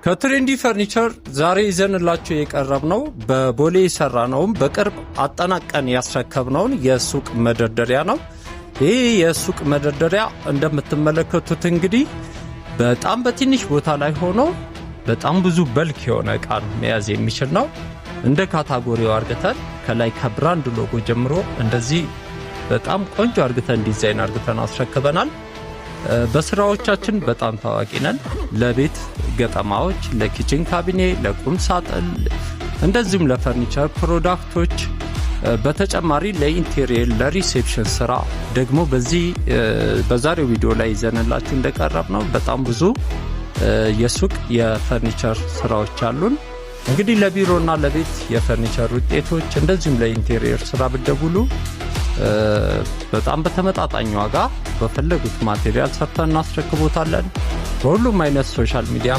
ከትሬንዲ ፈርኒቸር ዛሬ ይዘንላችሁ የቀረብነው በቦሌ የሰራነውን በቅርብ አጠናቀን ያስረከብነውን የሱቅ መደርደሪያ ነው። ይህ የሱቅ መደርደሪያ እንደምትመለከቱት እንግዲህ በጣም በትንሽ ቦታ ላይ ሆኖ በጣም ብዙ bulk የሆነ እቃን መያዝ የሚችል ነው። እንደ category ው አርግተን ከላይ ከ brand logo ጀምሮ እንደዚህ በጣም ቆንጆ አርግተን ዲዛይን አርግተን አስረክበናል። በስራዎቻችን በጣም ታዋቂ ነን። ለቤት ገጠማዎች፣ ለ kitchen cabinet፣ ለቁም ሳጥን እንደዚሁም ለ furniture product ኦች በተጨማሪ ለ interior፣ ለ reception ስራ ደግሞ በዚህ በዛሬው ቪዲዮ ላይ ይዘንላችሁ እንደቀረብነው በጣም ብዙ የሱቅ የፈርኒቸር ስራዎች አሉን። እንግዲህ ለቢሮና ለቤት የፈርኒቸር ውጤቶች እንደዚሁም ለ interior ስራ ብትደውሉ በጣም በተመጣጣኝ ዋጋ በፈለጉት material ሰርተን እናስረክቦታለን። በሁሉም አይነት social media